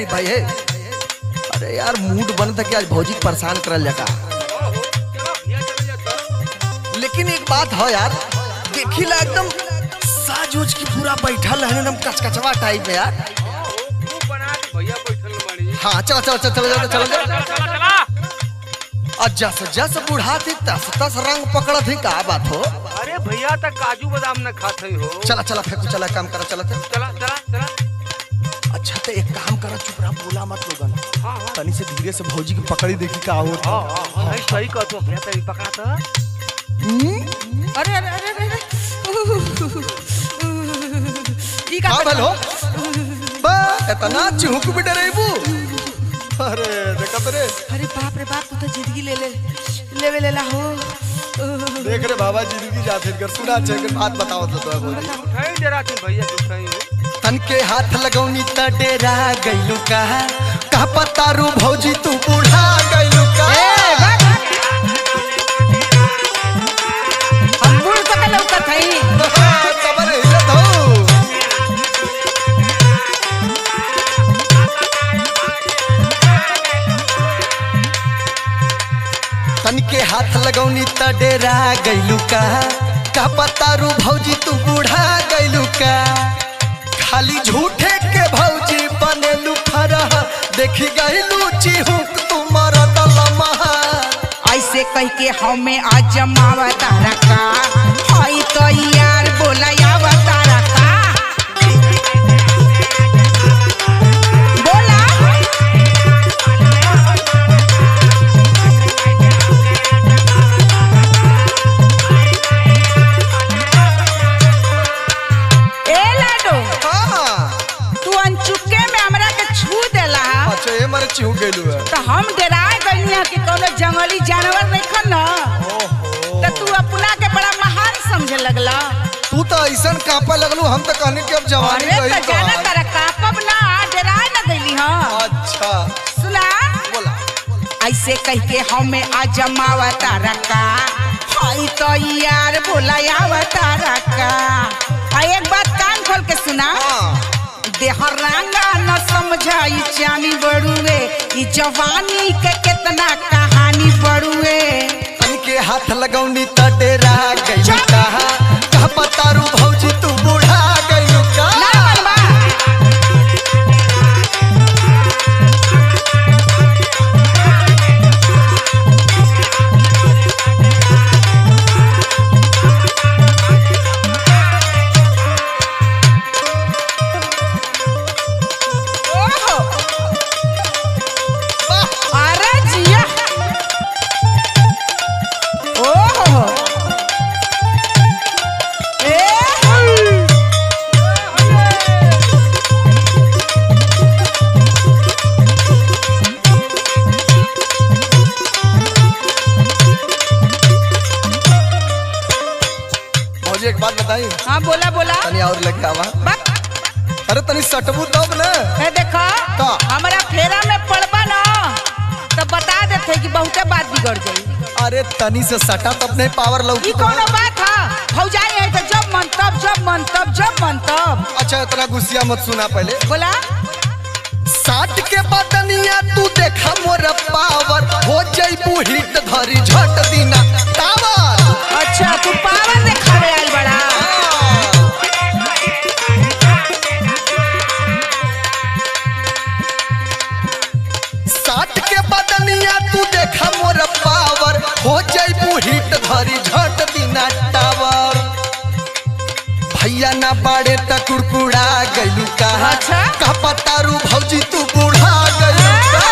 दिलीप भाई हे। अरे यार मूड बनता कि आज भौजी के परेशान करल जाता। लेकिन एक बात है यार, देखी ला एकदम साज उज की पूरा बैठल है एकदम कचकचवा टाइप में यार। हाँ चला चला चला चला चला चला। जस जस बूढ़ा थी तस तस रंग पकड़ थी, का बात हो? अरे भैया तक काजू बादाम न खाते हो। चला चला फेंकू, चला काम करा, चला चला चला चला चला। अच्छा तो एक काम करा, चुप रहा, बोला मत लोगन। हाँ हाँ। तनी से धीरे से भौजी की पकड़ी देखी का हो। हाँ हाँ सही कहतो भैया, तनी पकड़ा तो। अरे अरे अरे अरे ई का का भलो बा इतना चूक भी डरेबू। अरे देखा रे। अरे बाप रे बाप, तू तो जिंदगी ले ले लेवे लेला हो। देख रे बाबा जिंदगी जाते कर सुना छे के बात बताओ तो तो बोली। उठाई डरा छे भैया, उठाई तन के हाथ लगौनी त डेरा गइलू का, का पता रू भौजी तू बूढ़ा गइलू का। ए बाप हम बूढ़ तो के लौकत हई। खबर हिलत हो। तन के हाथ लगौनी त डेरा गइलू का, का पता रू भौजी तू बूढ़ा गइलू का। खाली झूठे के भौजी बनेलू फरह, देखी गइलू चिहुक तू मरद लमहा। ऐसे कह के हमें आजमावा तारा का, हई तो यार बोला यावा तारा का। बोला ए लाडो, तू अनचुके में हमरा के छू देला। अच्छा ये मारे चिहुक गइलू है तो हम डराए गइनी है कि कोनो जंगली जानवर नहीं खन न, तो तू अपना के बड़ा महान समझे लगला। तू तो ऐसन कांपे लगलू, हम तो कहने कि अब जवानी अरे तो जाना तारा कांपब ना, डराए न गइली। हां अच्छा सुना, बोला। ऐसे कह के हमें आजमावा तारा का, हई तो यार बोला यावा तारा का। आ एक बात कान खोल के सुना, देहरांगा न समझाई चानी बड़ुए, ई जवानी के कितना कहानी बड़ुए। तन के हाथ लगौनी त डेरा गइलू का, का पता रू भौजी तू बूढ़ा गइलू का। ना मनवा एक बात बताई? हाँ बोला बोला। तनी और लग आवा। अरे तनी सटबू तब ना। ए देखा हमरा फेरा में पड़बा ना तो बता देते कि बहुते बात बिगड़ जाई। अरे तनी से सटा तब नहीं पावर लौकी। ई कोनो बात है? भौजाई है तो जब मन तब, जब मन तब, जब मन तब। अच्छा इतना गुस्सिया मत सुना पहले। बोला। साठ के बदनिया तू देखा मोर पावर, हो जईबू हिट धरी झट दीना टावर। अच्छा तू पावर देखावे आइल बड़ा। साठ के बदनिया तू देखा मोर पावर, हो जईबू हिट धरी झट दीना टावर। भैया ना बाड़े त कुड़कुड़ा गइलू का। अच्छा का पता रू भौजी तू बूढ़ा गइलू का।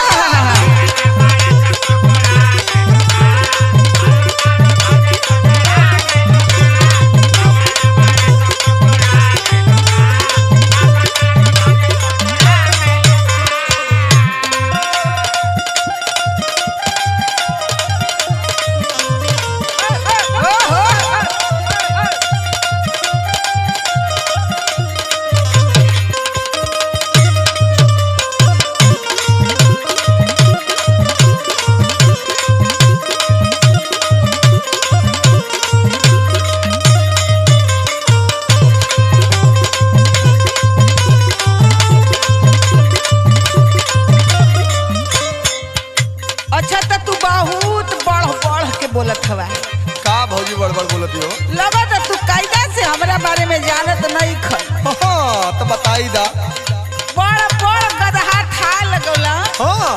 लगत तू कायदा से हमरा बारे में जानत नहीं ख। हाँ तो बताई दा। बड़ बड़ गदहा था लगौला। हाँ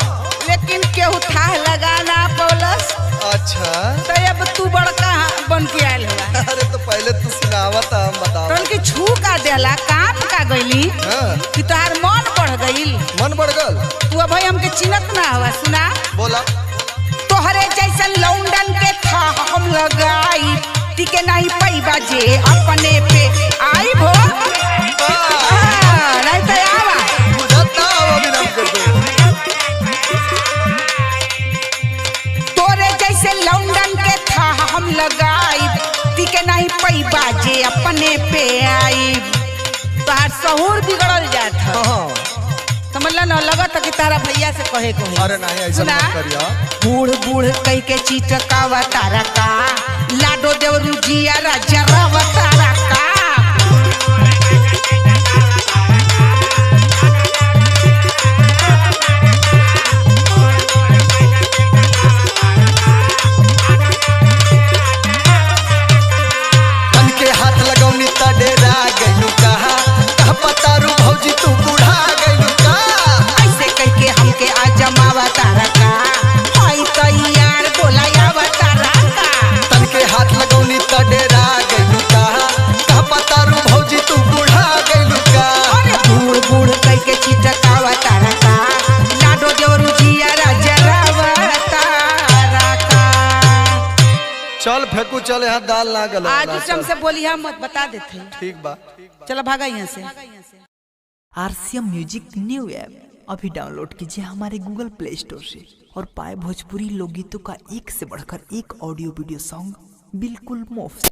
लेकिन केहू था लगा ना पौलस। अच्छा तो अब तू बड़का बन के आयल हुआ। अरे तो पहले तू सुनावत हम बताओ। तन की छू का देला काप का गईली। हाँ। कि तोहार मन बढ़ गईल। मन बढ़ गल। तू अब हमके चिनत ना हुआ। सुना बोला। तोहरे जैसन लौंडन के था हम लगाई टिके नहीं पैबा जे अपने पे आई भो। नहीं तो आवा बुझत ना आवा बिना कर दो। तोरे जैसे लौंडन के था हम लगाई टिके नहीं पैबा जे अपने पे आई। तोहार सहूर बिगड़ल जात ह। हाँ समझला न लगत कि तारा भैया से कहे को है। अरे नहीं ऐसा मत करिया। बूढ़ बूढ़ कह के चिटकावा तारा का लाडो देवरू जिया राजा रावा तारा का। तन के हाथ लगौनी त डेरा गइलू कहा कह पतारू भौजी तू बूढ़ा गइलू का। ऐसे कह के हमके आजमावा तारा का हाय तैयार बोलायावा तारा का। तन के हाथ लगौनी त डेरा गइलू कहा कह पतारू भौजी तू बूढ़ा गइलू का। अरे बूढ़ बूढ़ कह के चिटकावा तारा का लाडो देवरू जिया राजा रावा तारा का। चल फेंकू चल यहाँ दाल ना गलो। आज उस हमसे बोलिया मत बता देते। ठीक बा चलो भागा यहाँ से। आरसीएम म्यूजिक न्यू ऐप अभी डाउनलोड कीजिए हमारे गूगल प्ले स्टोर से और पाए भोजपुरी लोकगीतों का एक से बढ़कर एक ऑडियो वीडियो सॉन्ग बिल्कुल मुफ्त।